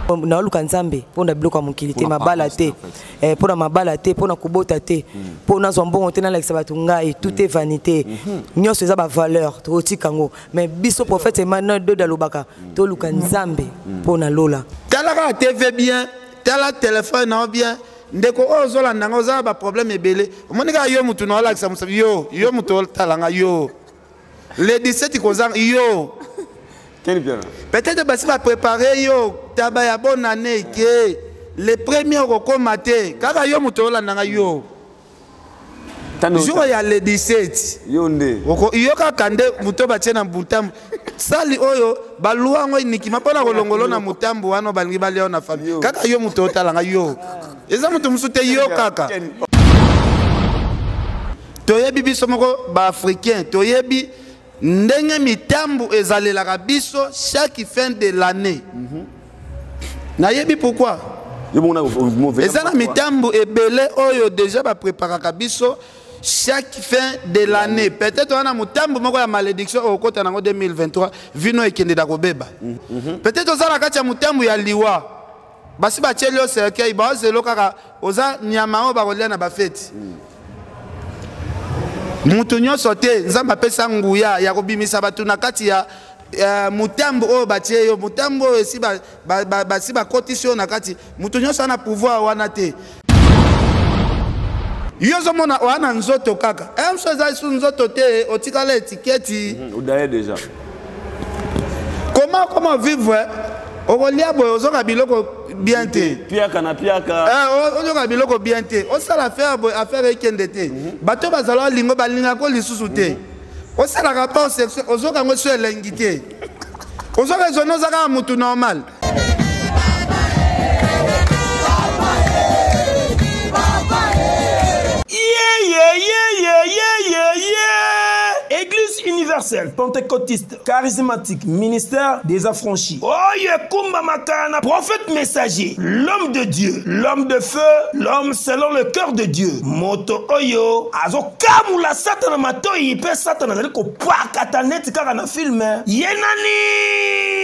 Naoluka Nzambe mpona biloko ya mokili te, mabala te, mpona mabala te, mpona kobota te, mpo nazwa mbongo te, nalakisa bato ngai. Tout est vanité. Nyonso eza bavaleur, tokotika yango. Mais biso, prophète Emmanuel Dode alobaka, toluka Nzambe mpona lola. Tala kaka TV bien, tala telefone na yo bien. Ndeko oyo ozolanda nga, oza na baproblème ebele. Omoni kaka yo mutu na olakisa mosapi yo, yo mutu otalanga yo, le 17 kozanga yo. Peut-être basi baprépare yo taba ya bonne année ke le premier okokóma te. Kaka yo moto olandanga yo, jour ya le 17, yo nde. Yo kaka nde moto batie na mutambu. Sali oyo balwa yango enikima mpona kolongolo na mutambu wana, balingi balia yo na famille. Kaka yo moto otalanga yo, eza moto mosusu te, yo kaka. Toyebi biso moko baafricain, toyebi ndenge mitambu ezalelaka biso chaque fin de l'année. Nayebi pourquoi eza na mitambu ebele oyo déjà bapreparaka biso chaque fin de l'année. Peut-être wana motambu moko ya malédiction okota nango 2023, vino ekendela kobeba. Peut-être oza na kati ya motambu ya liwa, basi batieli yo cercueil, baozelo kaka oza nyama oyo bakolia na bafeti. Mutu nyonso te Nzambe apesa nguya ya kobimisa bato na kati ya mutambu oyo batie yo, mutambu oyo esi basi bakotisi yo na kati. Mutu nyonso ana pouvoir wana te. Yo ozomona oya na nzoto kaka, mosu eza lisusu nzoto te, otikala etiketi. Odaye déjà. Comment vivre? Okolia boye, ozoka biloko bien te. Piaka na piaka. Ozoka biloko bien te, osala affaire boye, affaire ekende te. Bato bazala olingo, balingako lisusu te. Osalaka rapport sexuel, ozoka yango so elengi te, ozoka ezoni, oza kaka mutu normal. Yeah. Église universelle pentecôtiste charismatique, ministère des affranchis. Oye Kumba Makana, prophète messager, l'homme de Dieu, l'homme de feu, l'homme selon le cœur de Dieu. Moto oyo azo kamula Satana matoi pe Satana azali kopakata neti kaka na film. Ye nani?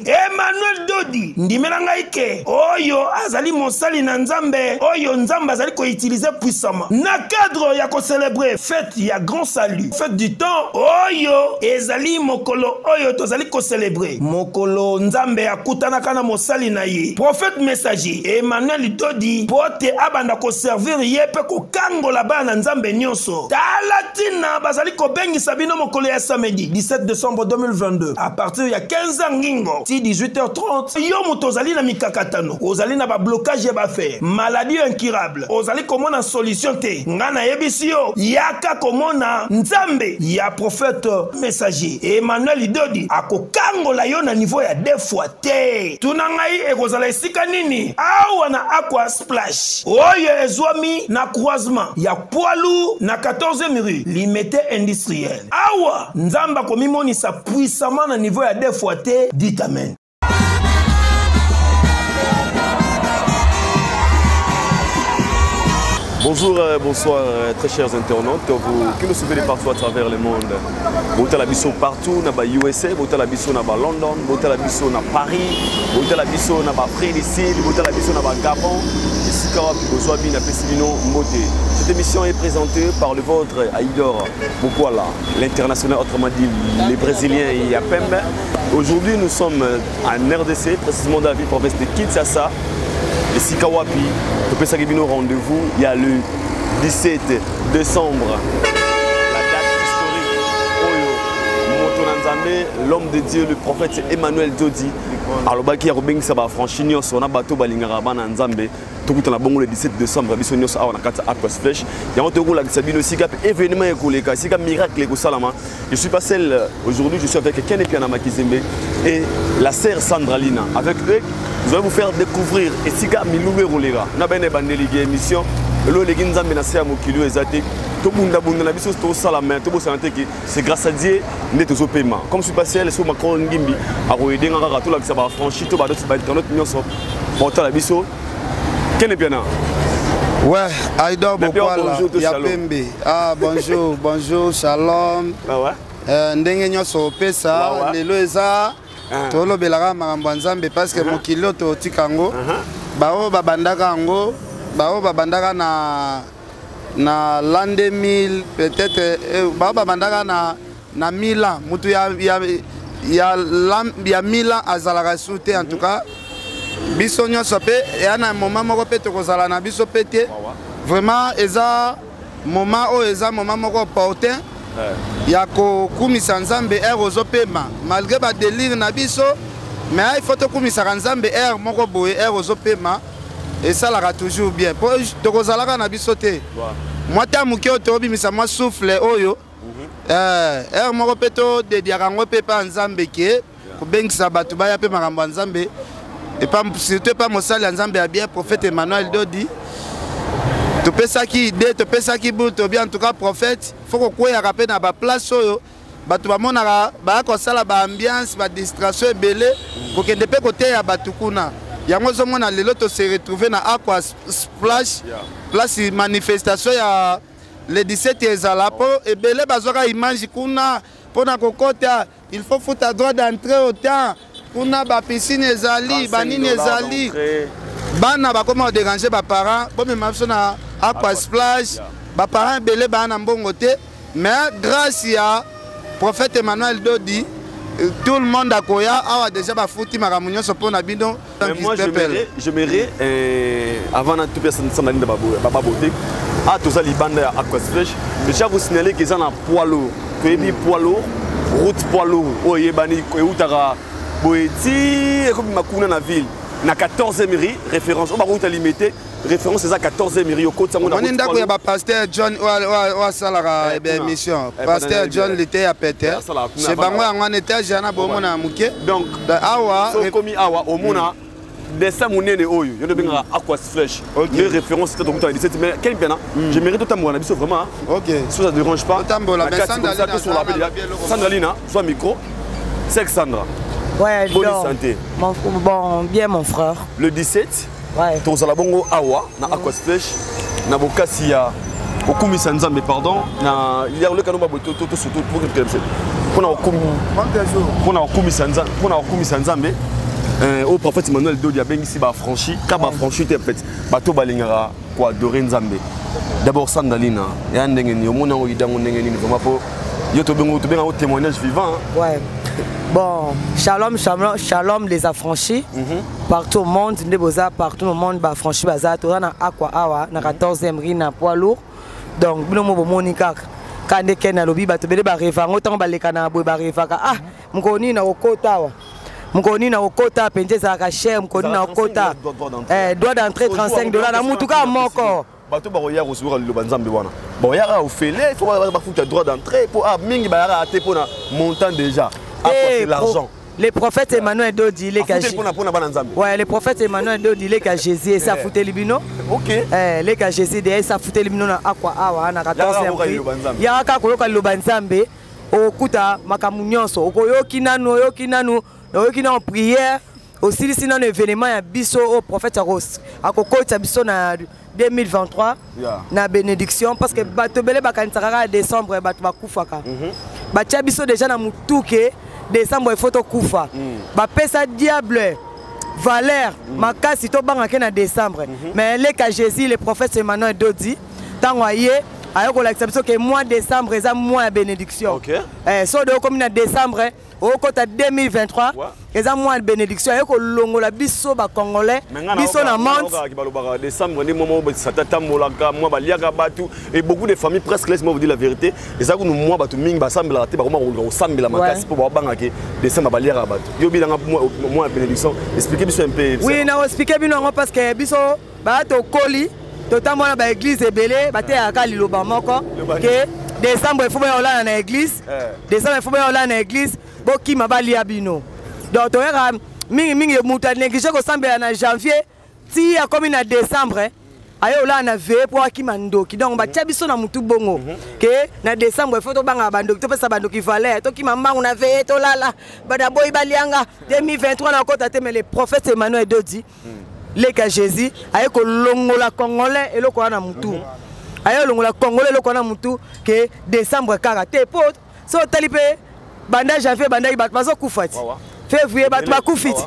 Emmanuel Dodi. Ndimela ngai ke oyo azali mosali na Nzambe, oyo Nzambe azali koutiliser puissamment na cadre ya kocélébrer fête ya grand salut, fête du temps oyo ezali mokolo oyo tozali kocélébrer mokolo Nzambe akutanaka na mosali na ye prophète messager Emmanuel Dodi mpo te abanda koservir ye mpe kokangola bana na Nzambe nyonso. Tala ntina bazali kobengisa bino mokolo ya samedi 17 décembre 2022 à partir ya 15h ngingo ti 18h30. Yo moto ozali na mikakatano, ozali na bablocage ya baaffaire, maladie incurable, ozali komona solution te, ngai nayebisi yo, yaka komona Nzambe ya prophète messager Emmanuel Dodi, akokangola yo na niveau ya deux fois te. Tuna ngai ekozala esika nini? Awa na Aqua Splash oyo ezwami na croisement ya Poilu na 14e rue, Limete Industriel. Awa Nzambe akomimonisa puissamment na niveau ya deux fois te. Dit amen. Bonjour, bonsoir, très chers internautes, vous qui nous suivez de partout à travers le monde. Botala biso partout, na ba USA, botala biso na ba London, botala biso na Paris, botala biso na ba Afrique du Sud, botala biso na ba Gabon. Esika wapi bozwa bino, apesi bino mbote. Cette émission est présentée par le vôtre Aïdor Bokwala, l'international, autrement dit les Brésiliens Yapembe. Aujourd'hui, nous sommes en RDC, précisément dans la ville province de Kinshasa. Esika wapi topesaki bino rendez-vous il y a le 17 décembre, la date historique oyo moto na Nzambe, l'homme de Dieu, le prophète Emmanuel Dodi alobaki ya kobengisa baaffranchi nyonso na bato balingaka bana Nzambe, tokutana bongo le 17 décembre, biso nyonso awa na kati ya Aquas Flèche. Yango tokolakisa bino esika mpe événement ekoleka, esika miracle ekosalama. Je suis pas seul aujourd'hui, je suis avec Ken Piana Makizembe et la sœur Sandra Lina. Avec eux, nous allons vous faire découvrir esika milulu ekoleka na bene bandeliki émission elo eleki Nzambe na se ya mokili oyo eza te. Tobundabunda na biso, tosala, mais tobosana te ke c'est grâce à Dieu nde tozopema. Comme je suis pas seul, so Macron Ngimbi akoyede nga kaka tolakisa baaffranchi to bainternaute nyonso baotala biso. Kene Piana. Ouais, Aïdor Bokwala, ya Pembe. Ah, bonjour, bonjour, shalom. Ah ouais? Ndenge nyonso opesa, lelo eza Tolobelaka makambo ya Nzambe parce que mokili oyo totika yango, baoyo babandaka yango, baoyo babandaka na l'an 2000 peut-être, baoyo babandaka na 1000 ans, mutu ya 1000 ans azalaka su te. En tout cas, biso nyonso mpe eya na moment moko mpe tokozala na biso mpe te. Vraiment, eza moment oyo, eza moment moko opportun ya kokumisa Nzambe. Heure ozopema, malgré badélire na biso, mais il faut tokumisaka Nzambe heure moko boye. Heure ozopema esalaka toujours bien, mpo tokozalaka na biso te. Mwa ta moke oyo tobimisa, mwa souffle oyo, heure moko mpe todediaka yango mpe epa Nzambe, ke kobengisa bato baya mpe makambo ya Nzambe, surtout epa mosali ya Nzambe ya bien, prophète Emmanuel Dodi. Topesaki idée, topesaki bu tobi. En tout cas, prophète, faut kokweyaka mpe na baplace oyo bato bamonaka baya kosala baambiance, badistraction ebele, kokende mpe koteya bato kuna. Yango ozomona lelo tose retrouve na Aqua Splash, place manifestation ya le 17 ezala, mpo ebele bazwaka image kuna. Mpona kokota, il faut futa droit d'entrée autant. Kuna bapiscine ezali, banini ezali, bana bakoma kodéranger baparent: bomema biso na Aqua Splash. Baparent ebele baa na mbongo te, mais grâce ya prophète Emmanuel Dodi, tout le monde akoya awa. Déjà bafuti makambo nyonso mpo na bino. Mais moi, j'aimerais, avant tout personne Sandaline babote, ah, toza libanda ya Aqua Splash. Déjà vous signaler qu'ils en poids lourd. Toyebi poids lourd, route poids lourd oyo eyebani, eutaka boye ti ekobima kuna na ville, na 14e rue. Référence oyo bakouta Limete, référence eza 14e rue, okoti yango. Omoni ndako ya bapasteur John oyo asalaka émission, pasteur John Lite ya Pete, chez bango yango wana, étage wana bomona ya moke. Donc awa okomi awa, omona dessin monene oyo yo nde obengaka Aqua Splash, nde référence te. Tokuta na 17. Mais quel mpena, j'aimerais totambola na biso vraiment, si ça ne dérange pas. Totambola. Sandalina, soit micro c'est Sandra. Ouais, bonne donc, santé. Bon, bien mon frère. Le 17, tozala bongo awa na Aqua Splash, na bokasi ya kokumisa Nzambe. Pardon, na ya olekano baboye, mpona kokumisa Nzambe oyo prophète Emmanuel Dodi abengisi baaffranchi ka baaffranchi te, peut bato balingaka koadorer Nzambe. D'abord, Sandalina, ya ndenge nini omoni yango, idango ndenge nini vraiment, mpo yo tobengango témoignage vivant? Ouais. Bon, shalom, shalom, shalom les affranchis. Partout au monde, nde boza partout au monde, ba affranchis baza, toza na Aqua awa, na 14e rue, na poids lourd. Donc, bino mo bomoni kaka. Ka nde ken alobi, bato ebele barêva yango ntango baleka na boye, barêvaka: ah, mokolo nini na kokota awa, mokolo nini na kokota? Mpenza ezalaka cher. Mokolo nini na kokota? Droit d'entrée 35 $, na mutu kaka moko. Bato bakoya kosuka liloba Nzambe wana, bakoyaka ofele, faut bafuta droit d'entrée, po ah, mingi bayaka te mpona montant déjà. C'est l'argent. Le prophète Emmanuel Dodi, il est caché. Mpona bana Nzambe. Ouais, le prophète Emmanuel Dodi, il est qu'à Jésus et ça fout libino. Eh, le qu'à Jésus de ça fout libino na Aqua awa na 14e rue. Ya ka koyoka liloba Nzambe, okuta makambo nyonso. Okoyoki nanu, oyoki nanu, oyoki nanu prière, osilisi nanu événement ya biso oyo prophète akokotisa biso na 2023 na bénédiction, parce que bato ebele bakanisaka kaka décembre bato bakufaka. Batia biso déjà na mutu ke décembre il faut tokufa. Bapesa diable valeur makasi, tobangake na décembre. Mais leka Jésus, le prophète Emmanuel Dodi, ntango aye, aye kolakisa biso ke mois décembre eza mois ya bénédiction. So de okomi na décembre, okota 2023, eza mois ya bénédiction. Aye kolongola biso bacongolais, biso na monde. Balobaka décembre nde mwa sata tambolaka, mwa baliaka bato et beaucoup de familles presque. Laisse-moi vous dire la vérité, eza kunu mwa bato mingi basambelaka te, bakoma koluka kosambela makasi mpo babangake décembre baliaka bato. Yo bilanga mois ya bénédiction, explique biso un peu. Oui, na explique bino yango, parce que biso baya tokoli, totambola baéglise ebele, bateyaka liloba moko ke décembre il faut boya olala na église, décembre il faut boya olala na église, bokima balia bino. Donc toyaka mingimingi, moto anéglige kosambela na janvier ti akomi na décembre, aye olala na veillée mpo akima ndoki. Donc batia biso na mutu bongo ke na décembre il faut tobangaka bandoki, topesa bandoki valeur, tokima mbangu na veillée, tolala badaboyi balianga 2023 na okota te. Mais le prophète Emmanuel Dodi, leka Jésus, aye kolongola congolais eloko wana mutu, aye kolongola congolais eloko wana mutu ke décembre kaka te. Po so otali mpe, banda janvier bandaki, bato bazokufa ti. Février bato bakufi ti,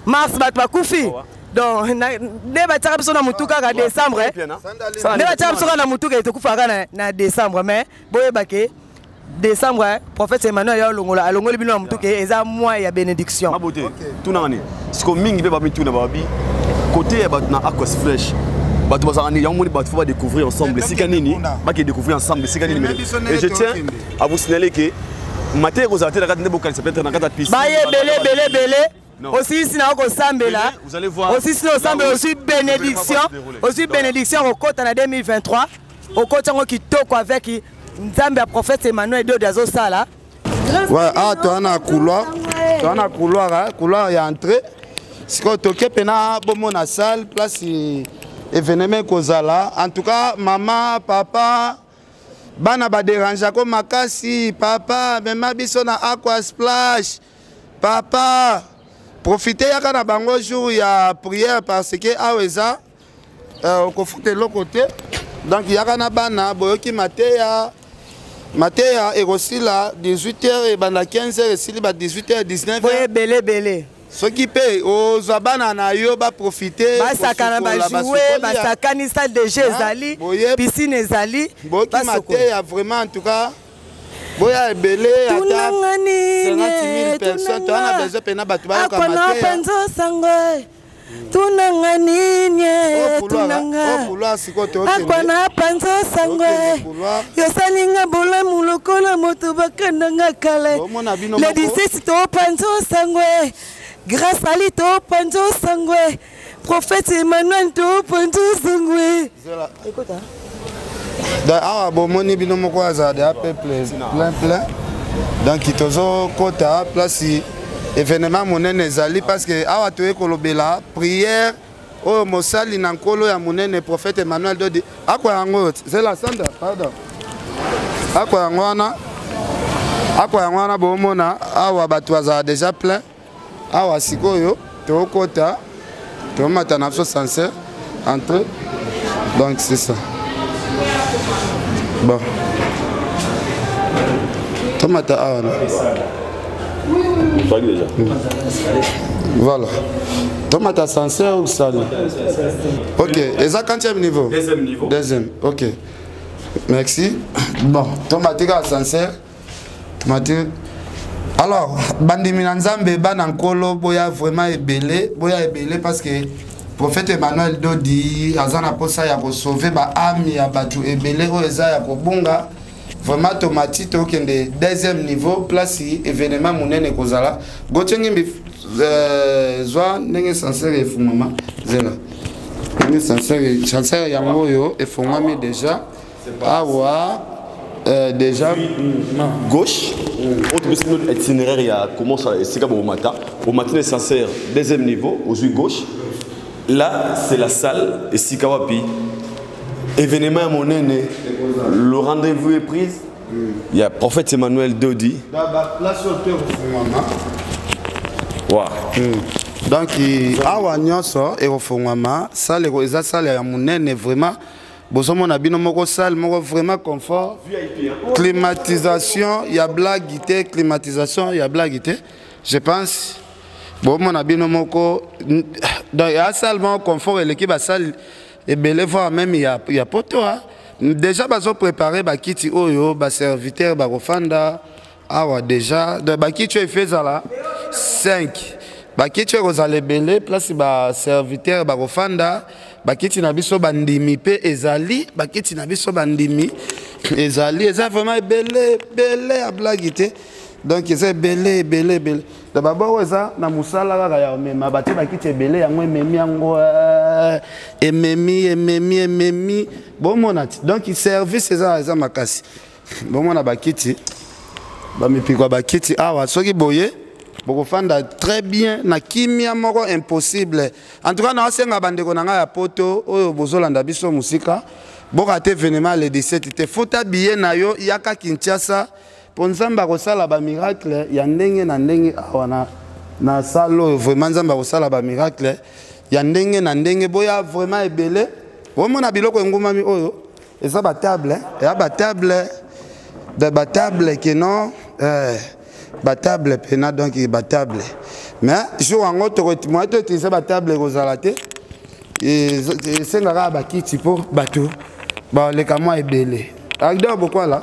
mars bato bakufi. Donc nde batiaka biso na motu kaka décembre, nde batiaka biso kaka na motu ke tokufaka na décembre. Mais boyeba ke décembre, prophète Emmanuel ya olongola, alongoli bino na motu ke eza mois ya bénédiction. Mabote, tunanga nini siko mingi mpe bamituna, babi côté ya bato na Aqua Splash, bato bazalaka nini? Yango moni bato faut badécouvrir ensemble esika nini, bake découvrir ensemble esika nini. Et je tiens à vous signaler que matin ekozala te na kati nde bokanisa peut-être na kati ya piscine. Baye ebele, ebele, ebele. Osilisi na yo kosambela, osilisi na osambela, ozwi bénédiction, ozwi bénédiction okokɔta na 2023, okoti yango kitoko avec Nzambe ya prophète Emmanuel Dodi azosala. Ouais, ah, toza na couloir, toza na couloir, couloir ya entrée. Sikoyo toke mpena bomona salle, place événement ekozala. En tout cas, mama, papa, bana baderangeako makasi: "Papa, mema biso na Aqua Splash, papa." Profite, yaka na bango jour ya prière, parce que awa eza okofuta eloko te. Donc yaka na bana, boyoki mateya. Mateya ekosila 18 heures, ebanda 15 heures, esili ba 18 heures, 19 heures. Ebele, ebele. Soki mpe ozwa bana na yo, baprofite. Basakana, bajouer, basakani. Salle de jeu ezali, piscine ezali. Boyoki mateya vraiment. En tout cas, boya ebele, ata 50 000 personnes, toza na besoin mpena bato bayoka mateya. Sango tunanga nini? Tunanga akwana panzo sango, yosalinga bolamu lokola moto bakandanga kala. Le 17 topanzo sango, grâce ali topanzo sango, prophète Emmanuel topanzo sango. Écoute. Awa bomoni bino moko, azala deya peuple plein plein. Donc tozokota place événement monene ezali, parce que awa toye kolobela prière oyo mosali na Nkolo ya monene, prophète Emmanuel Dodi, akwa yango. Zela, Sandra, pardon. Akwa yango wana, akwa yango wana. Bomona awa bato bazala déjà plein awa. Sikoyo tokota, tomata na biso ascenseur, entrée. Donc c'est ça. Bon, tomata awa na. Voilà, tomata ascenseur ou salle. Ok, eza quantième niveau? Deuxième niveau. Deuxième, ok, merci. Bon, tomati kaka ascenseur, tomati. Alors bandimi na Nzambe, bana Nkolo, boya vraiment ebele, boya ebele, parce que prophète Emmanuel Dodi aza na mposa ya kosauver baâmes ya bato ebele oyo eza ya kobunga. Vraiment, tomati, tokende deuxième niveau, place événement monene ekozala. Gautier Ngimbi, zwa ndenge ascenseur efungwama. Zela ndenge ascenseur yango oyo efungwami déjà awa, déjà. Gauche oyo topesi notre itinéraire ya comment ça, esika bomata, bomati na ascenseur deuxième niveau, ozwi gauche. Là, c'est la salle esika wapi événement ya monene, le rendez-vous est pris. Il y a prophète Emmanuel Dodi. Place oyo mpe ekofungwama. Wow. Donc awa nyonso ekofungwama. Salle eza salle ya monene vraiment. Bozomona bino moko, salle moko vraiment confort, climatisation ya blague te, climatisation ya blague te. Je pense bomona bino moko. Donc ya salle moko confort eleki basalle ebele, voire même ya poto. Déjà bazoprépare bakiti oyo baserviteur bakofanda awa déjà. Donc bakiti oyo efe ezala 5, bakiti oyo ekozala ebele, place baserviteur bakofanda. Bakiti na biso bandimi mpe ezali, bakiti na biso bandimi ezali. Eza vraiment ebele, ebele ya blague te. Donc eza ebele, ebele, ebele. Donc baboko eza na mosala kaka ya omema. Batie bakiti ebele, yango ememi, yango ememi, ememi, ememi. Bomona ti donc service eza makasi. Bomona bakiti, bamipiko ya bakiti awa. Soki boye, bokofanda très bien na kimia moko impossible. En tout cas, naosenga bandeko na ngai ya poto oyo bozolanda biso mosika, boka te événement le 17 te. Futa billet na yo, yaka Kinshasa, mpo Nzambe akosala bamiracle ya ndenge na ndenge awa na salle oyo. Vraiment, Nzambe akosala bamiracle ya ndenge na ndenge. Boya vraiment ebele. Bomona biloko engumami oyo eza batable, eya batable de batable ke non, batable pena. Donc batable Mais jour yango moyen to utiliser batable ekozala te, esengaka bakiti mpo bato baleka mwa ebele. Agda Bokwala,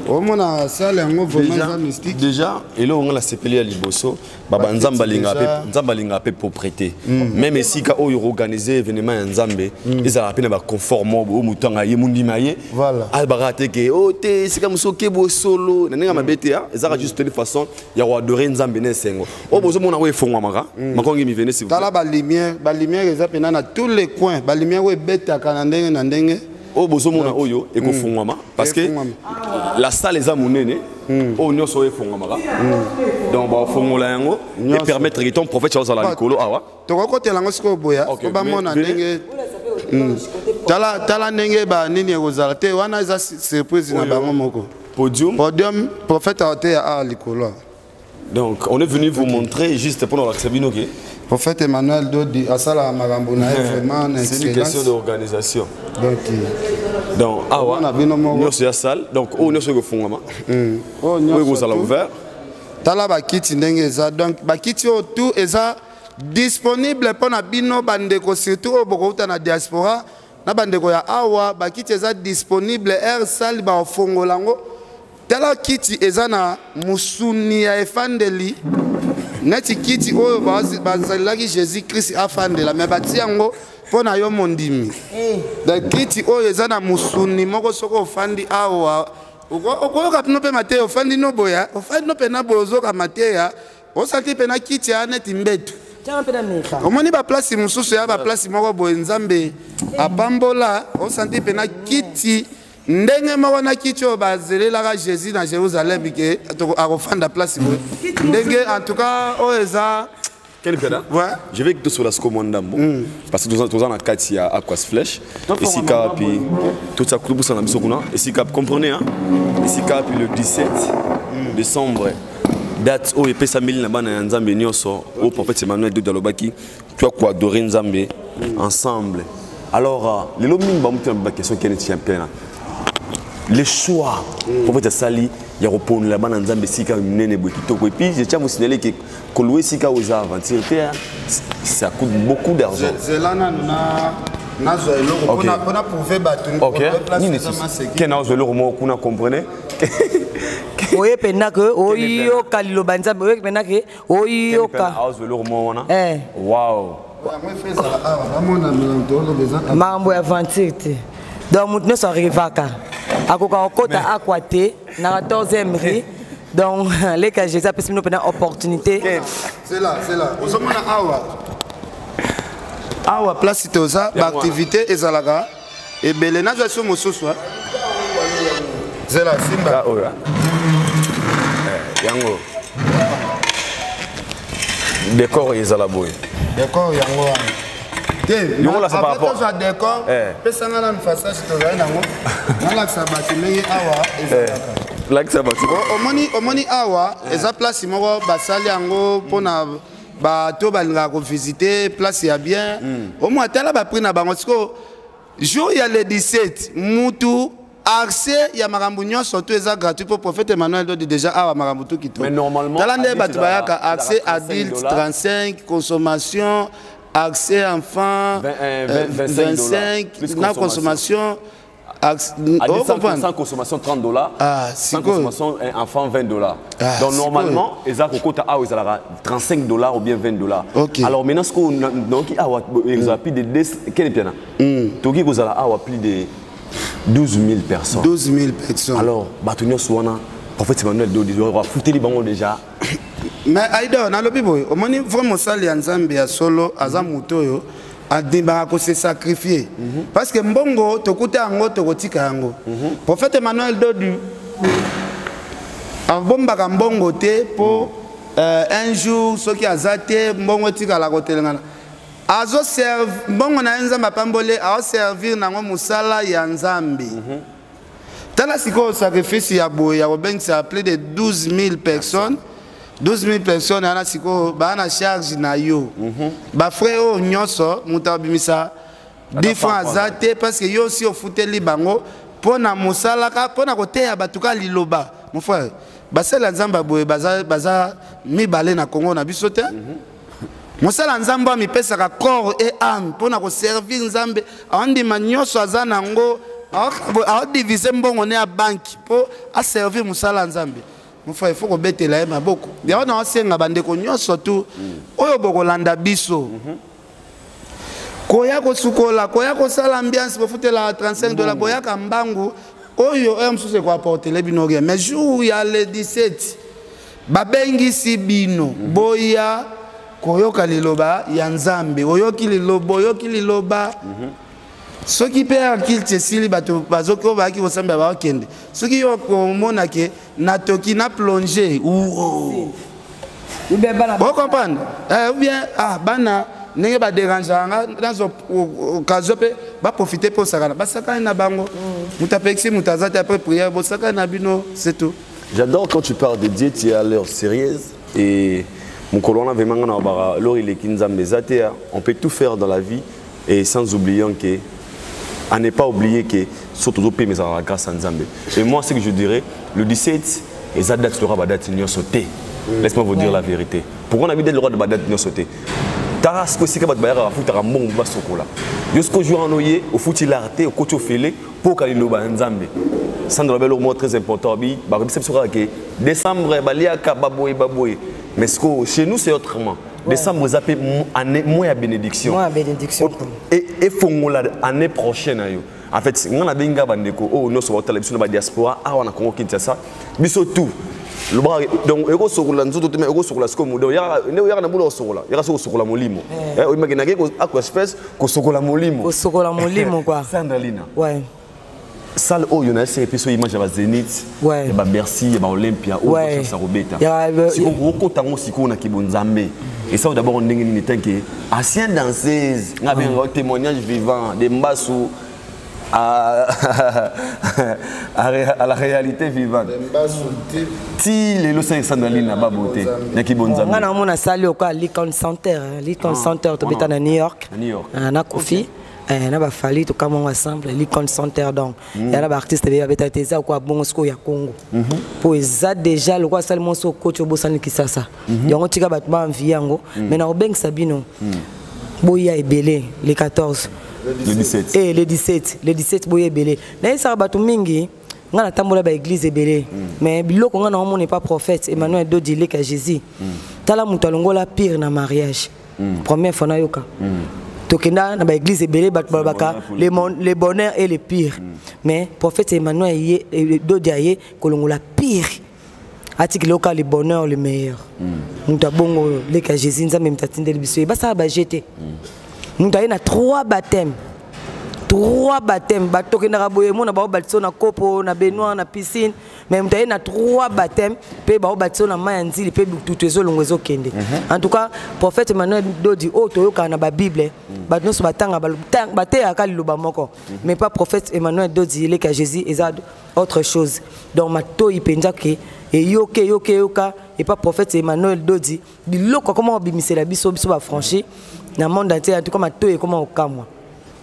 omona salle yango vraiment eza mystique. Déjà eloko nga nasepeli ya liboso, baba, Nzambe alingaka mpe propreté. Même esika oyo organiser événement ya Nzambe, ezalaka mpe na baconfort moko oyo moto anga ye mondima ye alobaka te ke o te esika mosusu okebo solo na ndenge ya mabe te. Ezalaka juste une façon ya koadorer Nzambe na esengo. Oyo bozomona oyo efongwamaka makongi mivene. Tala balumière, balumière eza mpena na tous les coins, balumière oyo ebetaka na ndenge na ndenge. Oyo bozomona oyo ekofungwama parce que la salle eza monene. Oyo nyonso oyo efungwamaka, donc bafongola yango et permettre que ton prophète azala likolo awa. Tokokotela yango sikoyo boya po bamona ndenge. Tala, tala ndenge banini ekozala te. Wana eza surprise na bango moko. Podium. Podium, prophète aoteya awa likolo. Donc on est venu vous montrer juste pour nous bino ke Prophète Emmanuel Dodi asalaka makambo na ye vraiment na C'est une question d'organisation. Donc Donc awa nyonso ya salle, donc oyo nyonso ekofungwama, oyo ekozala ouvert. Tala bakiti ndenge eza. Donc bakiti oyo tout eza disponible mpo na bino bandeko, surtout oyo bokouta na diaspora na bandeko ya awa. Bakiti eza disponible aire salle baofongola yango. Tala kiti eza na musuni ya efandeli neti kiti oyo bazalelaki Jésus Christ afandela, me batia yango mpo na yo mondimi. Donc kiti oyo eza na musuni moko. Soki ofandi awa, okoyoka pino mpe mateya. Ofandi no boya, ofandi no mpena boye, ozoka mateya, osati mpena kiti ya neti mbeto. Omoni baplace mosusu ya baplace moko boye, Nzambe apambola, osanti mpena kiti ndenge moko na kiti oyo bazelelaka Jésus na Jérusalem ke akofanda place boye ndenge. En tout cas oyo eza Quel Piana? Ouais. Je vais que sur la sco ndambo parce que toza na kati ya Aquas Flèche, esika puis tout ça kubusa na biso kuna esika, comprenez hein, esika puis le 17 décembre, date oyo epesameli na bana ya Nzambe nyonso, oyo prophète Emmanuel Dodi alobaki tu as quoi adorer Nzambe ensemble. Alors lelo mingi bamutu na baquestion. Kenneth Champion, les choix prophète asali ya koponela bana Nzambe esika minene boye kitoko. Et puis je tiens à vous signaler que kolouer esika oyo eza aventure te, ça coûte beaucoup d'argent. Zela nanu na nazwa eloko mpona prouver bato. Nini ke nazwa eloko moko kuna, comprenez. Oye mpenza ke oyoka liloba Nzambe, oye mpenza ke oyoka. Azwa eloko moko wana. Wow. Makambo ya aventure te. Donc moto nyonso arrivaka akoka kokota akwa te na 14e rue. Donc leka Jésus apesi bino mpena opportunité. C'est là, c'est là. Ozomona awa, awa place toza, baactivité ezalaka ebele. Nazwa so mosusu, zela simba. Oyo yango décor ezala boye. Décor yango wana. Te, tozwa décor, pesanga nanu façage tozali nango, nalakisa bato ndenge awa ezalaka. Lakisa bato. Omoni, omoni awa eza place moko basali yango mpona bato balingaka kovisite, place ya bien. Omoi tala baprix na bango. Sikoyo jour ya le 17, mutu accès ya makambo nyonso to eza gratuit mpo prophète Emmanuel Dodi déjà awa makambo tu kitoko. Tala nde bato bayaka: accès adulte 35, consommation, accès enfant 25 na consommation. Sans consommation 30 $. Ah, sans consommation enfant 20 $. Ah, donc normalement, eza kokota awa ezalaka 35 $ ou bien 20 $. Okay. Alors maintenant ce qu'on donc awa ezala plus de quel piana toki kozala awa plus de 12 000 personnes. 12 000 personnes. Alors bato nyonso wana, prophète Emmanuel Dodi afuteli bango déjà. Mais aida nalobi boye, omoni vrai mosali ya Nzambe ya solo aza moto oyo andimaka kose sacrifier, parce que mbongo tokuta yango, tokotika yango. Prophète Emmanuel Dodi abombaka mbongo te mpo un jour soki aza te, mbongo etikala kotelengana. Azoserve mbongo na ye, Nzambe apamboli, aoservir nango mosala ya Nzambe. Tala sikoyo sacrifice ya boye ya kobengisa plus de 12 000 personnes. 12 000 personnes wana sikoyo baa na charge na yo. Bafrais oyo nyonso, moto abimisa 10 francs aza te, parce que yo osi ofuteli bango mpo na mosala, mpo na koteya bato ka liloba. Mon frère, basala Nzambe boye baza, baza mibale na Kongo na biso te. Mosala Nzambe amipesaka corps et âme mpo na koservir Nzambe, aondima nyonso aza nango, aodivise mbongo ne ya banki mpo aservir mosala ya Nzambe. Mon frère, il faut kobetela ye maboko. Yango naosenga bandeko nyonso tu oyo bokolanda biso, koya kosukola, koya kosala ambiance, bofutela 35 $, boyaka mbangu. Oyo oyo mosusu ekoapportele bino rien, mais jour ya le 17 babengisi bino, boya koyoka liloba ya Nzambe. Oyoki liloba, oyoki liloba. Soki mpe ya culte esili, bato bazoki oyo bayaki kosambela bakokende. Soki yo komona ke natoki na plonge, ocomprendre eh, ou bien ah, bana ndenge baderangeaka nga, nazwa occasion mpe baprofite mpe osakana, basakani na bango. Moto apekisi moto aza te. Après prière, bosakani na bino, c'est tout. J'adore quand tu parles de Dieu, tu as l'air sérieuse et mokolo wana vraiment nga na bara lori eleki Nzambe eza te. On peut tout faire dans la vie et sans oublier que, à ne pas oublier que surtout tozopema ezalaka grâce à Nzambe. Et moi, ce que je dirais, le 17 eza date loka badate nyonso te. Laisse-moi vous dire la vérité, pourquoi on a mis date loka badate nyonso te. Tara siko esika bato bayaka, bafutaka mbongo basokola. Yo siko jour wana oye, ofuti lar te, okoti ofele mpo oka liloba ya Nzambe. Sandra Belo, mot très important bi bakobisa biso kaka ke décembre baliaka baboye baboye, mais siko chez nous c'est autrement. Décembre eza mpe année mois ya bénédiction. Mois ya bénédiction. Efongola année prochaine na yo. En fait, nga nabengi nga bandeko oyo nyonso baotala biso na badiaspora awa na Congo Kinshasa, biso tout lobaka. Donc ekosokola nzoto te, mais ekosokola sikoyo. Donc nde oyaka na mbula kosokola, yaka soki kosokola molimo. Oyimaki nake ako espèce kosokola molimo. Kosokola molimo quoi. Sandalina, ouais. Salle oyo na ese epeso image ya bazénith, ya babercy, ya baolympia oyo bachasa kobeta. Sikoyo okota yango sikoyo na kibonzambe esao d'abord ndenge nini, tant que ancien danseuse? Nga bengaka témoignage vivant de Mbasu à la réalité vivante ti lelo 500 na babote ya kibonzambe. Nga namona sali okoa Lincoln Center, Lincoln Center tobeta na New York. Na New York. Na Kofi na bafali tokamwango ensemble Lincoln Center. Donc ya na baartiste ebele babeta te. Eza okoa bongo sikoyo ya Congo, mpo eza déjà lokola asali mwasi okoti obosani Kisasa. Yango tika bato baenvie yango, mais na kobengisa bino boya ebele le 14. Le 17. Eh, le 17, le 17 boya ebele. Nayebisaka bato mingi, nga natambola baeglise ebele, mais biloko nga naomona epa prophète Emmanuel Dodi leka Jésus. Tala moto alongola pire na mariage, première fois nayoka. Tokenda na baeglise ebele, bato balobaka le bonheur et le pire, mais prophète Emmanuel ye Dodi aye kolongola pire, atikeli oka le bonheur, le meilleur. Moto abongo leka Jésus, Nzambe moto atindeli biso ye. Basala baje te. Moto aye na trois baptêmes, trois baptêmes. Bato tokendaka boye, mona baobatisa na kopo, na baignoire, na piscine, mais moto aye na trois baptêmes mpe baobatisa na mai ya nzili mpe bututu ezolongo ezokende. En tout cas, prophète Emmanuel Dodi oyo toyokaka na babible, bato nyonso batanga, bateyaka liloba moko, mais pas prophète Emmanuel Dodi eleka Jésus, eza autre chose. Donc matoi mpenza ke eyoka, eyoka, eyoka epa prophète Emmanuel Dodi biloko akoma kobimisela biso, biso bafranchi na monde entier. En tout cas, matoi ekoma kokamwa,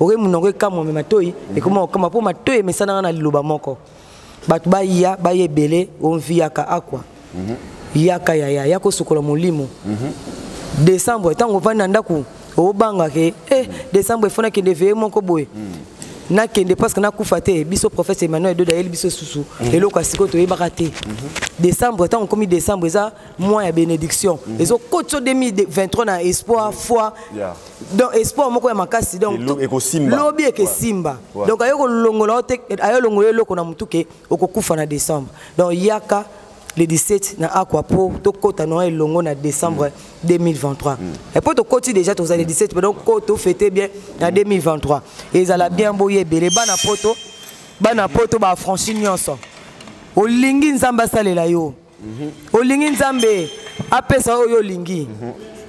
oke monoko ekamwa, me matoi ekoma kokamwa mpo matoi emesanaka na liloba moko. Bato baya, baya ebele. Omvi yaka akwa, yaka yaya, ya kosukola molimo. Décembre ntango ovandi na ndako, obanga ke eh, décembre efo nakende veye moko boye, nakende parce que nakufa te. Biso prophète Emmanuel Dodo ayeli biso susu eloko ya sikoyo toyebaka te. Décembre, ntango okomi décembre, eza mois ya bénédiction. Ezokoti 2023 na espoir, foi. Donc espoir moko ya makasi. Donc lobi ekesimba. Donc aye kolongola yo te, aye longola eloko na motu ke okokufa na décembre. Donc yaka le 17 na Akwa po tokɔta na elongo na décembre 2023. Et po tokɔti déjà, tozala le 17, donc ko tofete bien na 2023, ezala bien. Boye ebele, bana poto, bana poto bafranchi nyonso. Olingi Nzambe asalela yo, olingi Nzambe apesa oyo olingi,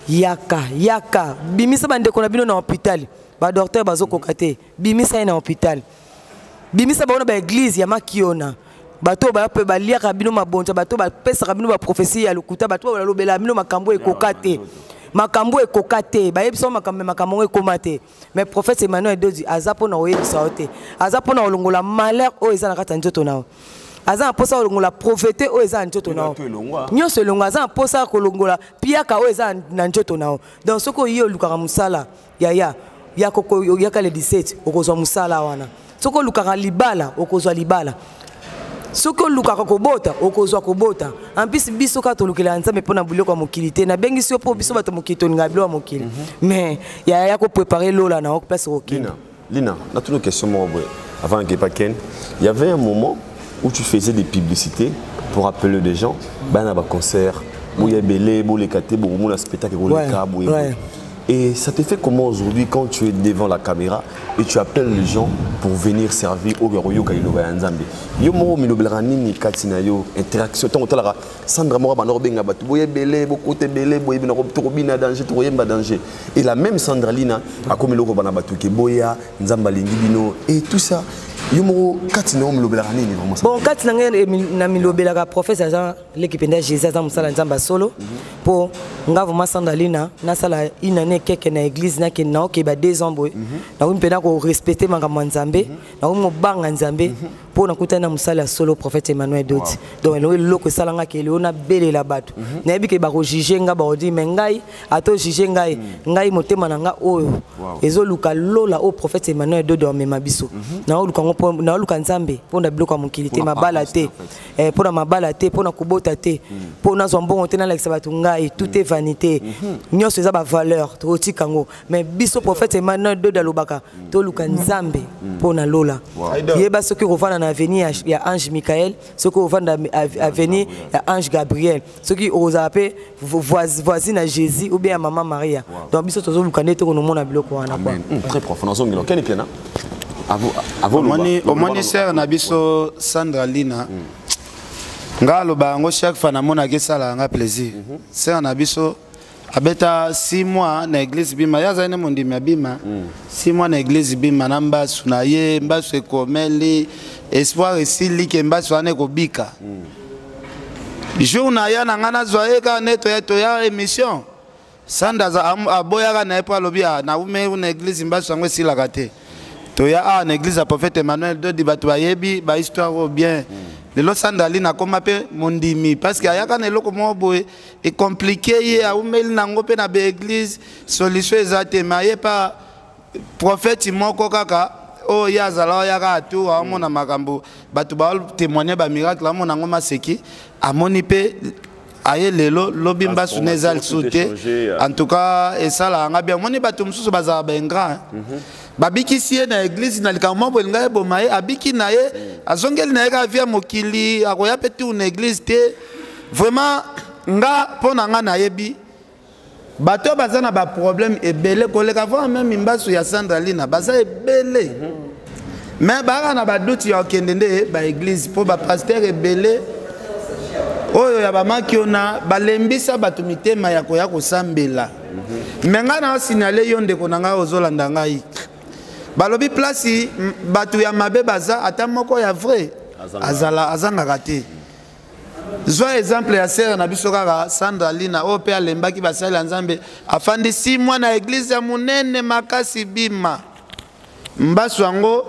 yaka, yaka. Bimisa bandeko na bino na hôpital, badocteur bazokoka te, bimisa ye na hôpital. Bimisa bango na baeglise ya makiona, bato oyo mpe baliaka bino mabonza, bato bapesaka bino baprophétie ya lokuta, bato oyo balobela bino makambo ekoka te, makambo ekoka te, bayebisa makambo, makambo yango ekóma te. Mais prophète Emmanuel Dodi aza mpona koyebisa yo te, aza mpona kolongola malheur oyo eza na kati ya nzoto na yo. Aza na mposa kolongola pauvreté oyo eza na nzoto na yo. Nyonso elongwa. Aza na mposa ya kolongola piaka oyo eza na nzoto na yo. Donc soki oye olukaka mosala, yaya, yaka le 17, okozwa mosala wana. Soki olukaka libala, okozwa libala. Soki olukaka kobota, okozwa kobota. En plus, biso kaka tolukela Nzambe mpona biloko ya mokili te. Nabengisi yo mpo biso bato mokili tolingaka biloko ya mokili, mais yaya, ya koprépare lola na yo, place okokende. Lina, la question avant que Ken, il y avait un moment où tu faisais des publicités pour appeler des gens, ben un concert, boye belé, boye kate, boye spectacle, boye. Et ça te fait comment aujourd'hui quand tu es devant la caméra et tu appelles les gens pour venir servir au Royo Kailoba Nzambe? Yo mo milobela nini kati na yo interaction tant otala Sandra moko bana benga batu boye belé, bokote belé, boye bina ko bina danger, to yemba danger. Et la même Sandralina a comme eloko bana batu ke boya Nzamba lingi bino et tout ça. Yo mo kati na yo milobela nini vraiment? Bon, kati na ngai na milobela professeur Jean l'équipe nda Jésus aza mosala Nzambe solo po nga vraiment Sandralina nasala une année keke na église na ke na oke ba 2 ans boye, nakomi mpena ko respecter makambo ya Nzambe, nakomi mobanga Nzambe mpo nakutani na mosala ya solo, prophète Emmanuel Doti. Donc eloko eloko esalanga ke eloko nabelela bato, nayebi ke bakojuge nga, bakodi, mais ngai ata ojuge ngai, ngai motema na nga oyo ezoluka lola oyo prophète Emmanuel Dodi amema biso. Naoluka ngo, naoluka Nzambe mpo na biloko ya mokili te, mabala te, mpo na mabala te, mpo na kobota te, mpo nazwa mbongo te, nalakisa bato ngai. Tout est vanité. Nyonso eza bavaleur, tokotika yango. Mais biso, prophète Emmanuel Dodi alobaka toluka Nzambe mpo na lola. Yeba soki okovanda na avenue ya ange Michael, soki okovanda avenue ya ange Gabriel, soki okozala mpe voisine ya Jésus ou bien ya mama Maria. Donc biso tozoluka nde tokonomona biloko wana. Très profond. Nazongela Keni Piana. Omoni sœur na biso Sandra Lina, nga aloba yango chaque fois namonaki, esalaka nga plaisir. Sœur na biso abeta 6 mois na église Bima. Ye azali ne mondimi ya Bima. 6 mois na église Bima na mbasu na ye, mbasu ekomeli, espoir esili ke mbasu wana ekobika. Jour na ya na ngai nazwa ye kaka nde toya, toya émission, Sanda aboyaka na ye mpo alobi naume na église, mbasu yango esilaka te. Toya awa na église ya prophète Emmanuel Dodi, bato bayebi bahistoire oyo bien. Lelo Sanda ali nakoma mpe mondimi parce que ayaka na eloko moko boye ecompliquer ye, aumeli nango mpe na baéglise, solution eza te. Mais aye pa prophète moko kaka oyo ye azala oyaka atour, aomona makambo, bato baotémoigne bamiracle, amona yango maseki, amoni mpe aye lelo lobi mbasu na eza lisusu te. En tout cas, esalaka nga bien. Omoni bato mosusu bazala baingrat, babikisi ye na église na likambo moko elinga eboma ye, abiki na ye, azongeli na ye kaka via mokili, akoya mpe tour na église te. Vraiment, nga mpo na nga nayebi bato oyo baza na baproblème ebele koleka vraiment même mbasu ya Sandralina, baza ebele, mais bayaka na badoute ya kokende nde baéglise mpo bapasteur ebele oyo ya bamaki ona balembisa bato mitema ya koya kosambela. Mais ngai na osignale yo, ndeko na ngai ozolanda ngai, balobi place bato ya mabe baza, ata moko ya vrai azala azangaka te. Zwa exemple ya sœur na biso kaka Sandra Lina oyo mpe alembaki basali ya Nzambe, afandi 6 mois na église ya monene makasi Bima, mbasu yango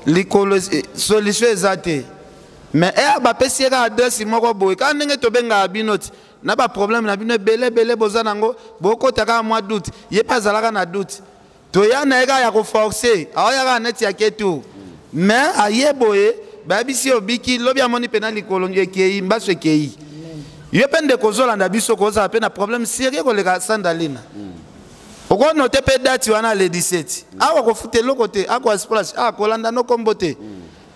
likolo, solution eza te. Mais eya bapesi ye kaka adresse moko boye, kaka ndenge tobengaka bino ti na baproblème na bino ebele ebele boza nango, bokota kaka mwa doute. Ye mpe azalaka na doute, toya na ye kaka ya koforce, aoya kaka neti ya ke tour. Mais aye boye, bayebisi ye obiki. Lobi amoni mpena likolo ekei, mbasu ekei. Yo mpe ndeko ozolanda biso, kozala mpe na problème sérieux koleka Sandalina, okonote mpe date wana le 17 awa, kofuta eloko te, akwa splash kolanda no kombo te,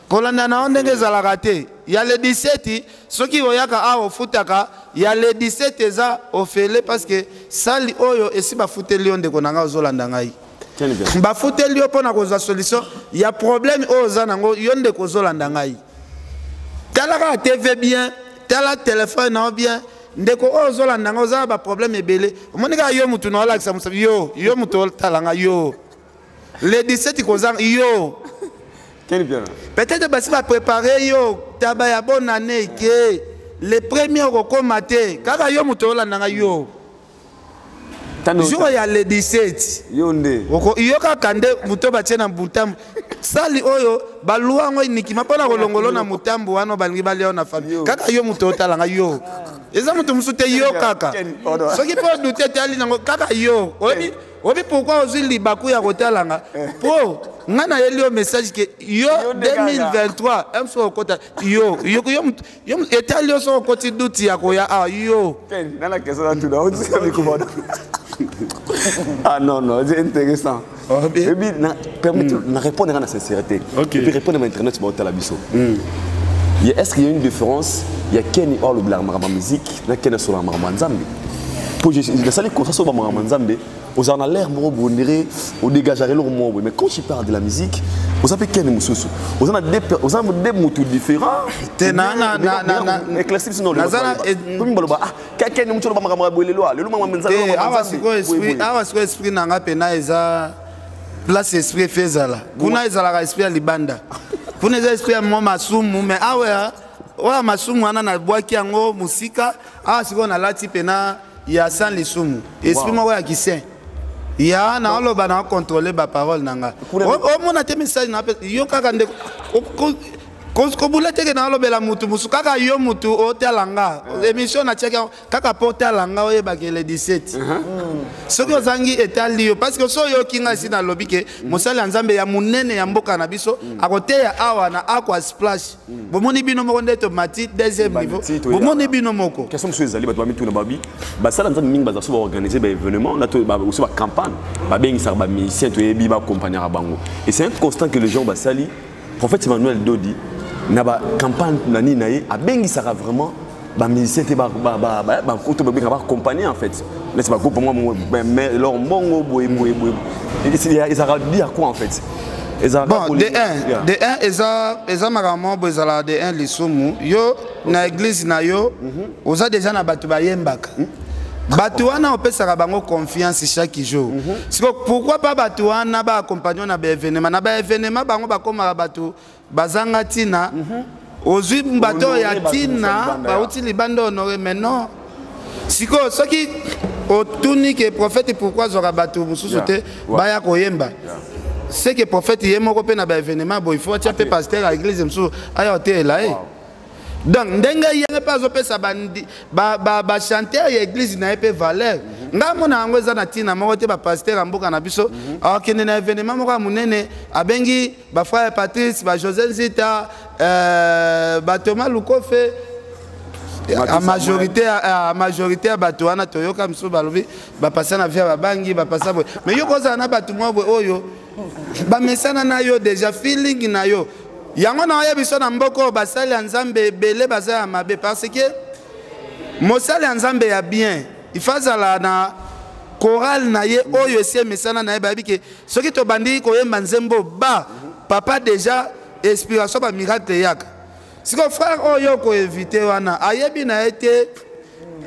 kolanda na yo ndenge ezalaka te. Ya le 17, soki oyaka awa ofutaka, ya le 17 eza ofele parce que sali oyo esi bafuteli yo. Ndeko na ngai ozolanda ngai, bafuteli yo mpo na kozwa solution ya problème oyo oza nango. Yo ndeko ozolanda ngai, tala kaka TV bien, tala telefone na yo bien. Ndeko oyo ozolanda ngai, oza na baproblème ebele, omoni kaka yo mutu na olakisa mosapi yo, yo mutu otala ngai, yo le 17 kozanga yo. Peut-être basi baprépare yo taba ya bonne année ke le premier okokóma te. Kaka yo moto olanda ngai, yo jour ya le 17, yo nde yo kaka nde moto batie na butambu. Sali oyo balwa yango enikima mpo na kolongolo na motambo wana balingi balia yo na famille. Kaka yo moto otalanga yo. Eza moto mosusu te, yo kaka. Soki mpo odute etali nango kaka yo. Oyebi oyebi pourquoi ozwi libaku ya kotalanga? Po ngai nayeli yo message ke yo 2023 mso okota yo yo yo yo etali yo soki okoti duti ya koya awa yo. Nana question natuna otika mikubana. Ah non, non, c'est intéressant. Oh, bien. Et puis, na, permettez, na répondre à la sincérité. Ok. Et puis répondre à l'internet, tu vas biso. Est-ce qu'il y a une différence? Il y a Kenny Hall ou la musique, na Kenny sur la Nzambe. Pour je la salle comme ça sur la Nzambe, aux en a l'air moro bonere, au dégagerait leur moro. Mais quand tu parles de la musique, vous avez Kenny Mususu. Vous en avez des vous avez des motos différents. Te na na na na na éclairci sinon le. Nazana Comme baloba ah Kenny Mususu ba makambo boye lelo lelo mama Nzambe. Te awa sikoyo esprit, awa sikoyo esprit na nga pena eza place esprit efe ezala. Kuna ezalaka esprit ya libanda. Kuna eza esprit ya mwa masumu, mais awa oyo masumu wana nabwaki yango mosika, awa sikoyo nalati pena ya sans lisumu. Esprit moko ya kisin. Ya na oloba na contrôler ba parole na nga. Omona te message na yo kaka ndeko. Kobula teke na olobela mutu musu kaka yo mutu otala nga. Émission na tiaki kaka po otala nga oyebaka le 17. Soki ozangi etali yo parce que so oyoki nga esi nalobi ke mosali ya Nzambe ya monene ya mboka na biso akoteya awa na Aqua Splash. Bomoni bino moko nde tomati deuxième niveau. Bomoni bino moko. Question mosusu ezali bato bamituna babi basala Nzambe mingi baza so baorganiser baévénement na to aussi bacampagne babengisaka bamusicien toyebi baaccompagnaka bango. Et c'est un constat que les gens basali. Prophète Emmanuel Dodi na ba campagne na nini na ye abengisaka vraiment ba musicien te ba ba ba ba ba koto ba ba accompagner en fait. Là c'est ba groupe moi mais leur mbongo boye boye boye. Et c'est ils a dit à quoi en fait? Ils a Bon, de 1, de 1 eza eza makambo boye ezala de 1 lisumu. Yo na église na yo oza déjà na bato bayembaka. Bato wana opesaka bango confiance chaque jour. Siko pourquoi pas bato wana ba accompagner na ba événement, na ba événement bango bakomaka bato bazanga tina. Ozwi bato ya Honoré bato tina, mosusu libanda ya. bauti libanda honoré, mais non. Siko soki otuni ke prophète pourquoi azwaka bato mosusu te, baya koyemba. C'est que prophète ye moko pe na ba événement boye, il faut atia pe pasteur ya église mosusu aya oteyela ye. Donc ndenge ye pe azopesa ba chanteur ya église na ye pe valeur. Nga mona yango eza na tina moko te ba pasteur ya mboka na biso, akende na événement moko ya monene, abengi ba frère Patrice, ba José Nzita, ba Thomas Lukofe, Matou a majorité, Samuel. a majorité ya bato wana toyoka mosusu balobi, ba pasa na vie ya babangi, ba pasa boye. Mais yo kozala na bato mwa boye oyo, ba mesana na yo déjà, feeling na yo. Yango na oyebi so na mboka oyo basali ya Nzambe ebele baza ya mabe, parce que mosali ya Nzambe ya bien, il faut azala na chorale na ye oyo esi emesana na ye, bayebi ke soki tobandi koyemba nzembo ba papa déjà inspiration ba miracle eyaka. Siko frère oyo koevite wana ayebi na ye te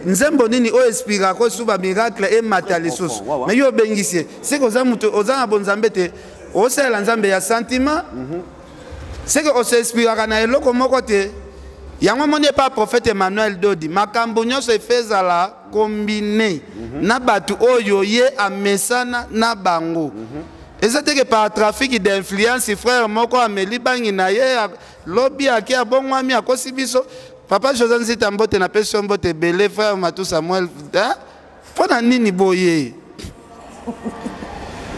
nzembo nini oyo inspiraka ko su ba miracle emata lisusu. Mais yo obengisi ye, c'est que oza moto, oza na bonzambe te, osalela Nzambe ya sentiment. C'est que os'inspiraka na eloko moko te. Yango moni epa prophète Emmanuel Dodi, makambo nyonso efezala combiné na bato oyo ye amesana na bango. Eza te ke par trafic d'influence frère moko ameli bangi na ye, lobi ake abongwami akosi biso. Papa José Nzita mbote na pesi yo mbote ebele, frère Matou Samuel, hein? Mpona nini boye?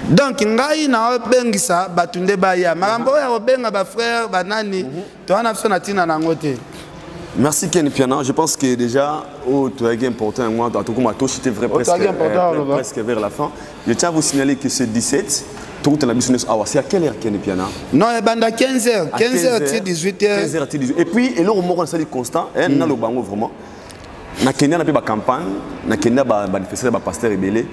Donc ngai na obengisa bato nde baya. Makambo oyo ya kobenga ba frère banani, toza na biso na ntina nango te. Merci Ken Piana. Je pense que déjà, oh, tu as important, moi, en tout cas, moi, c'était vrai, Oh, tu as important, Loba. presque vers la fin. Je tiens à vous signaler que ce 17, tout le business hour, c'est à quelle heure Ken Piana? Non, eh ben, à quinze heures. À Quinze heures, quinze ti heures. dix-huit heures. Quinze heures, ti dix-huit heures. Et puis, et là, au moment où on constant, hein, na le bango vraiment. Na Kenya, na pe ba campagne, na Kenya, ba manifester, ba pasteur rebelle.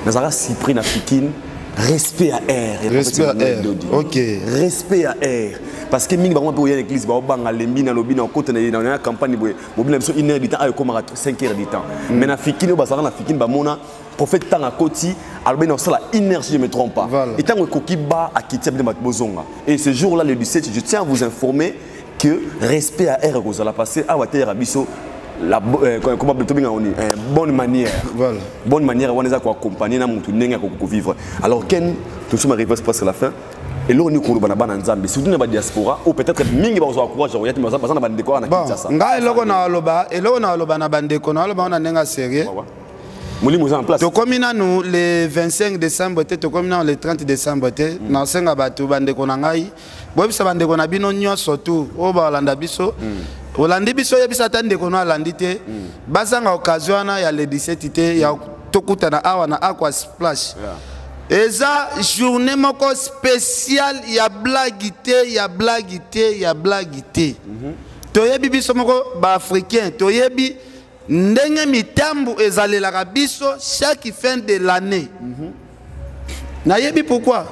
Na zara Cyprien, na Fikine. Respect à R. Respect à R. Ok. Respect à R. Parce que mingi bango pe oya l'église ba banga lembi na lobi na kota na na campagne boye. Bobina biso une heure du temps ayo koma 5 heures du temps. Mais na Fikine ba zara na Fikine ba mona prophète tanga koti alobi na sala une heure si je me trompe pas. Et tango koki ba akitia bien bozonga. Et ce jour-là le 17, je tiens à vous informer que respect à R kozala passer à water biso la comment on dit, bonne manière. Bonne manière, on est à quoi accompagner, na mutu ndenge ko vivre. Alors Ken, tout sommes arrivés presque à la fin. Eloko nini koloba na bana Nzambe, surtout na ba diaspora ou peut-être mingi bazwa courage ya koya baza na bandeko wana na Kinshasa? Ngai eloko na aloba, eloko na aloba na bandeko, na aloba na ndenge sérieux. Molimo eza en place. Tokomi nanu le 25 décembre te, tokomi nanu le 30 décembre te. Nasenga bato, bandeko na ngai, boyebisa bandeko na bino nyonso tu oyo balanda biso. Olandi biso, oyebisa ata ndeko no alandi te, bazanga occasion wana ya le 17 te ya tokutana awa na Aqua Splash. Eza journée moko spéciale, ya blague te, ya blague te, ya blague te. Toyebi biso moko baafricain, toyebi ndenge mitambu ezalelaka biso chaque fin de l'année. Nayebi pourquoi.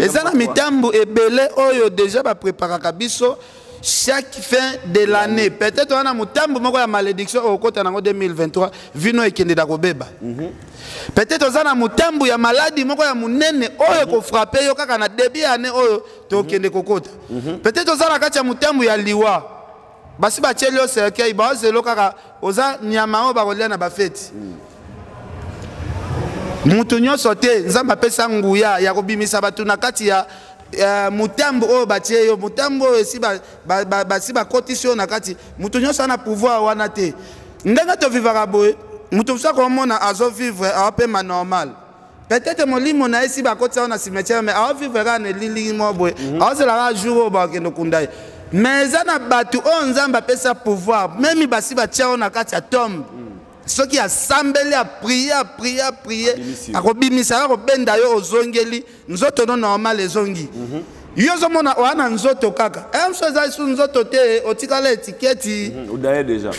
Eza na mitambu ebele oyo déjà bapréparaka biso chaque fin de l'année. Peut-être wana motambu moko ya malédiction okota nango 2023, vino ekendela kobeba. Peut-être oza na motambu ya maladi moko ya monene oyo ekofrappe yo kaka na début ya année oyo tokende kokota. Peut-être oza na kati ya motambu ya liwa, basi batieli yo cercueil, baozelo kaka oza nyama oyo bakolia na bafeti. Mutu nyonso te Nzambe apesa nguya ya kobimisa bato na kati ya mutambu oyo batie yo, mutambu oyo esi basi bakotisi yo na kati. Mutu nyonso ana pouvoir wana te. Ndenge tovivaka boye, mutu mosusu akomona azovivre, aopema normal. Peut-être molimo na ye si bakotisa yo na cimetière, mais aovivre kaka na elilingi moko boye, aozela kaka jour oyo bakokende kunda ye. Mais eza na bato oyo Nzambe apesa pouvoir, même basi batia yo na kati ya tombe, soki asambeli, aprie, aprie, aprie, akobimisa, akobenda yo, ozongeli nzoto no normal, ezongi. Yo ozomona oya na nzoto kaka, mosu eza lisusu nzoto te, otikala etiketi. Odaye déjà.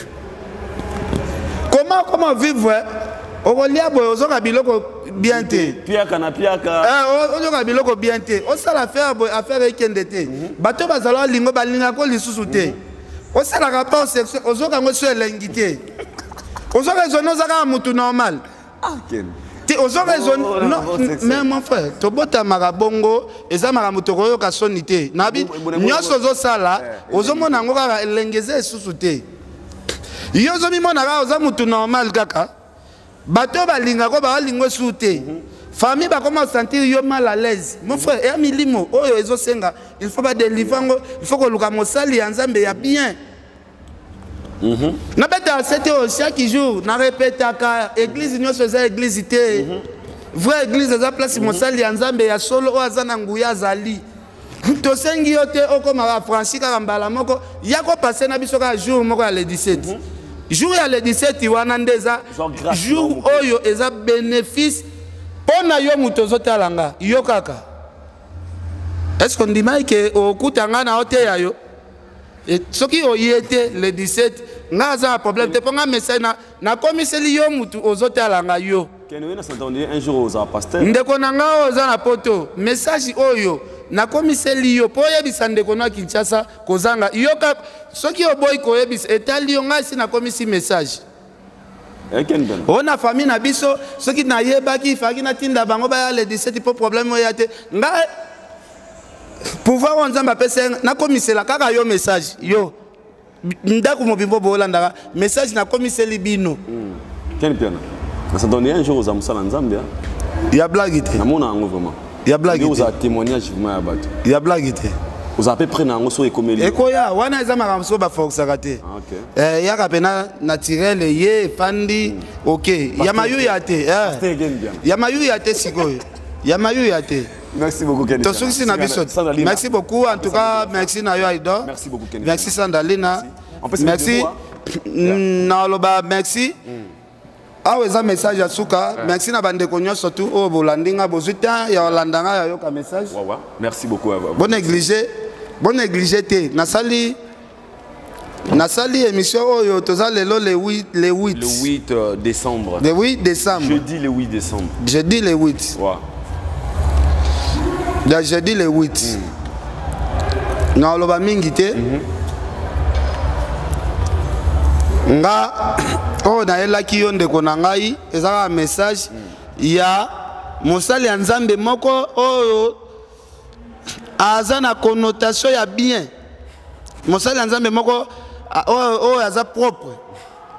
Comment vivre? Okolia boye, ozoka biloko bien te. Piaka na piaka. Ozoka biloko bien te, osala affaire boye, affaire ekende te. Bato bazala olingo, balingako lisusu te. Osalaka rapport sexuel, ozoka yango so elengi te, ozoka ezoni, oza kaka mutu normal te, ozoka ezoni. Non, mais mon frère, tobotamaka bongo, eza makambo tokoyoka soni te. Nabi nyonso ozosala, ozomona yango kaka elenge eza lisusu te. Yo ozomimona kaka oza mutu normal kaka, bato oyo balingako baolingo esusu te, famille bakoma sentir yo mal à l'aise. Mon frère, eya milimo oyo ezosenga, il faut badélivre yango, il faut koluka mosali ya Nzambe ya bien. Nabetaka sete oyo chaque jour, narepetaka: église nyonso eza église te. Vraie église eza place mosali ya Nzambe ya solo oyo aza na nguya azali. Tosengi yo te okomaka franci kaka mbala moko, ya kopase na biso kaka jour moko ya le 17. Jour ya le 17 wana nde eza jour oyo eza bénéfice mpo na yo moto ozotala nga. Yo kaka, est ce que ondimai ke okuta nga na oteya yo? Soki oye te le 17, nga aza na problème te, mpo nga message nakomiseli yo mutu ozotala nga yo. Ndeko na nga oyo oza na Poto, message oyo nakomiseli yo mpo oyebisa ndeko na Kinshasa kozanga yo. Soki oboyi koyebisa, etali yo. Ngai si nakomisi message oyo na famille na biso. Soki nayebaki, ifaki natinda bango baya le 17 mpo problème oyo ya te. Ngai pouvoir oyo Nzambe apesa, nakomisela kaka yo message. Yo ndako mobimbo bolandaka message nakomiseli bino. Ken Piana, nasantoni un jour oza mosala Nzambe. Ya blague te. Namona yango vraiment. Ya blague. Oza témoignage vraiment ya bato. Ya blague te. Oza à peu près na yango so ekomeli. Ekoya wana eza makambo so baforçaka te. Yaka mpena naturel, ye efandi. Ok, ya mayuya te, ya mayuya te, sikoyo ya mayuya te. Merci beaucoup, Kenny. Tosukisi na biso. Merci beaucoup en tout cas, merci na yo Aidor. Merci beaucoup, Kenny. Merci Sandalina. Merci. Naloba merci. Awa eza message ya suka. Merci na bandeko nyonso tu oyo bolandi nga, bozwi temps ya kolanda nga, ya yoka message. Merci beaucoup. Bonéglige, bonéglige te. Nasali émission oyo, toza lelo le 8, le 8. Le 8 décembre. Le 8 décembre. Jeudi le 8 décembre. Jeudi le 8. Ya jeudi le 8. Naloba mingi te. Nga oyo nayelaki yo, ndeko na ngai, eza kaka message ya mosali ya Nzambe moko oyo aza na connotation ya bien, mosali ya Nzambe moko oyo aza propre,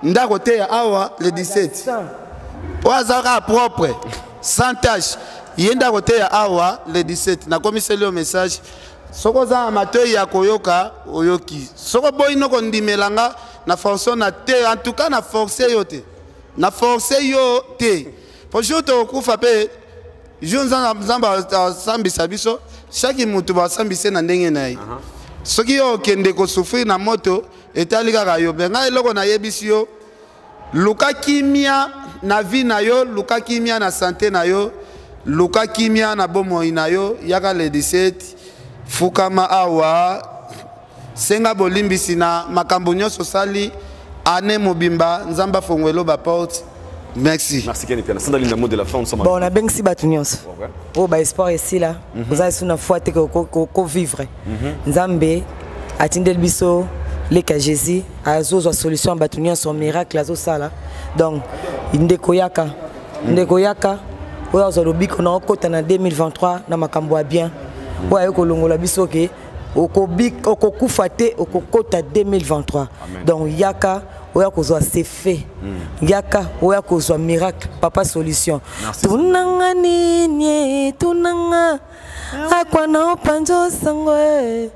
ndako te ya awa le 17, oyo aza kaka propre, sans tache. Ye nde akoteya awa le 17. Nakomiseli yo message. Soki oza na matoi ya koyoka, oyoki. Soki oboyi no kondimela nga na force na te, en tout cas na force yo te. Na force yo te. Po jour tokokufa pe jour Nzambe asambisa biso, chaque mutu basambise na ndenge na ye. Soki yo okende ko souffrir na moto, etali kaka yo. Mais ngai eloko nayebisi yo, luka kimia na vie na yo, luka kimia na santé na yo, luka kimia na bomoi na yo. Yaka le 17, fukama awa, senga bolimbisi na makambo nyonso osali année mobimba, Nzambe afongwelo ba porte. Merci. Merci Kenny Piana. Sandra Linda, mot de la fin, nous sommes Bon, on a bien si batu nyonso. Oh ba espoir esila. Oza sous na foi te ko ko vivre. Nzambe atindeli biso leka Jésus azozwa solution ya bato nyonso, miracle azosala. Donc ndeko yaka, ndeko yaka oyo azwa lobiko na okota na 2023 na makambo ya bien. Oyo aye kolongola biso ke okokufa te, okokota 2023. Donc yaka oyo akozwa c'est fait. Yaka oyo akozwa miracle, papa solution. Tunanga nini, tunanga akwa na opanzo sango e.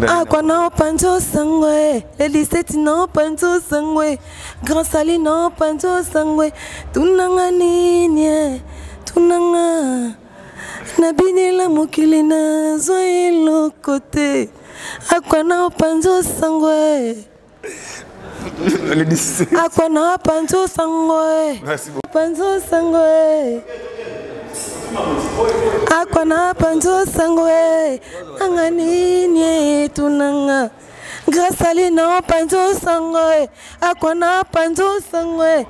Akwa na opanzo sango e. Le 17 na opanzo sango e. Grand Sali na opanzo sango e. Tunanga nini e, tunanga nabinela mokili nazwa eloko te. Akwa na opanzo sango e. Le 17. Akwa na opanzo sango e. Merci beaucoup. Panzo sango e. Akwa na panzo sango e. Nanga nini e, tunanga. Grâce à lui na panzo sango e. Akwa na panzo sango e.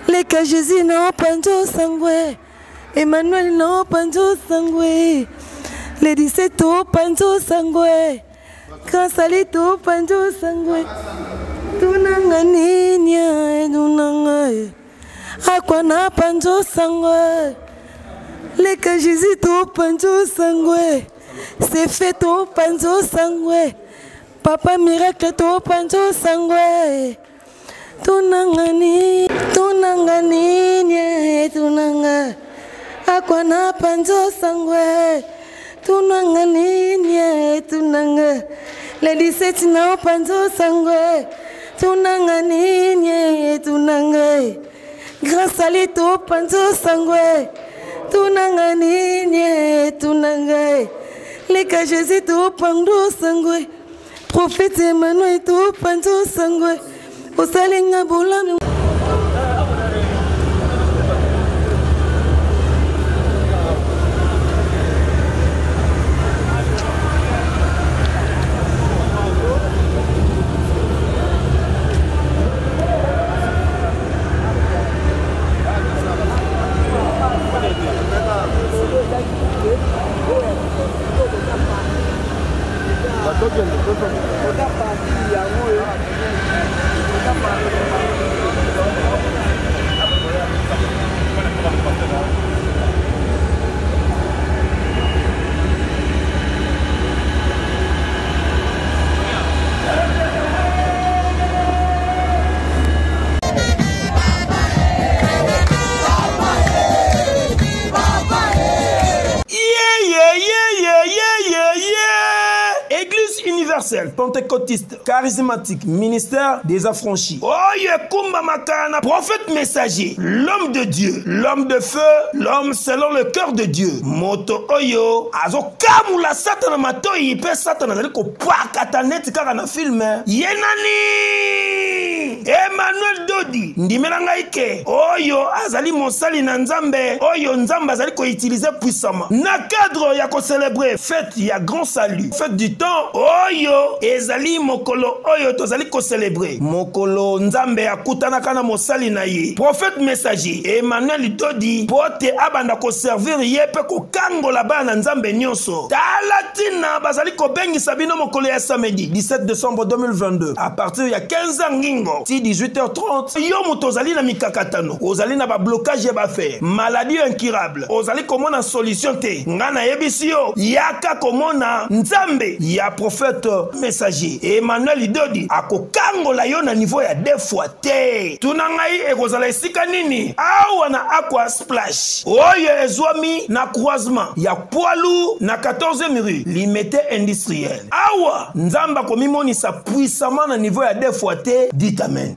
Leka Jésus na panzo sango e. Emmanuel na panzo sango e. Le 17 au panzo sango e. Grâce à lui to panzo sango e. Tunanga nini e, tunanga e. Akwa na panzo sango e. Leka Jésus to panzo sango e. C'est fait to panzo sango e. Papa miracle to panzo sango e. Tunanga ni, tunanga nini e, tunanga. Akwa na panzo sango e. Tunanga nini e, tunanga. Le 17 na panzo sango e. Tunanga nini e, tunanga e. Grâce à lui to panzo sango e. Tunanga nini e, tunanga e. Leka Jésus to panzo sango e. Prophète Emmanuel to panzo sango e. Osalinga bolamu. Pentecôtiste, charismatique, ministère des affranchis. Oye Kumba Makana, prophète messager, l'homme de Dieu, l'homme de feu, l'homme selon le cœur de Dieu. Moto oyo, azo kamula satana matoi, pe satana azali kopakata neti kaka na film. Ye nani? Emmanuel Dodi, ndimela ngai ke oyo azali mosali na Nzambe, oyo Nzambe azali koutiliser puissamment. Na cadre ya kocélébrer fête ya grand salut, fête du temps, oyo ezali mokolo oyo tozali kocélébrer. Mokolo Nzambe akutanaka na mosali na ye, prophète messager Emmanuel Dodi, po te abanda koservir ye pe kokangola bana na Nzambe nyonso. Tala tina bazali kobengisa bino mokolo ya samedi 17 décembre 2022 à partir ya 15h ngingo. ti 18h30. Yo moto ozali na mikakatano, ozali na bablocage ya baaffaire, maladie incurable, ozali komona solution te, ngai nayebisi yo, yaka komona Nzambe ya prophète messager Emmanuel Idodi, akokangola yo na niveau ya deux fois te. Tuna ngai ekozala esika nini? Awa na Aqua Splash oyo ezwami na croisement ya Poilu na 14e rue, Limete Industriel. Awa Nzambe akomimonisa puissamment na niveau ya deux fois te. Dit amen.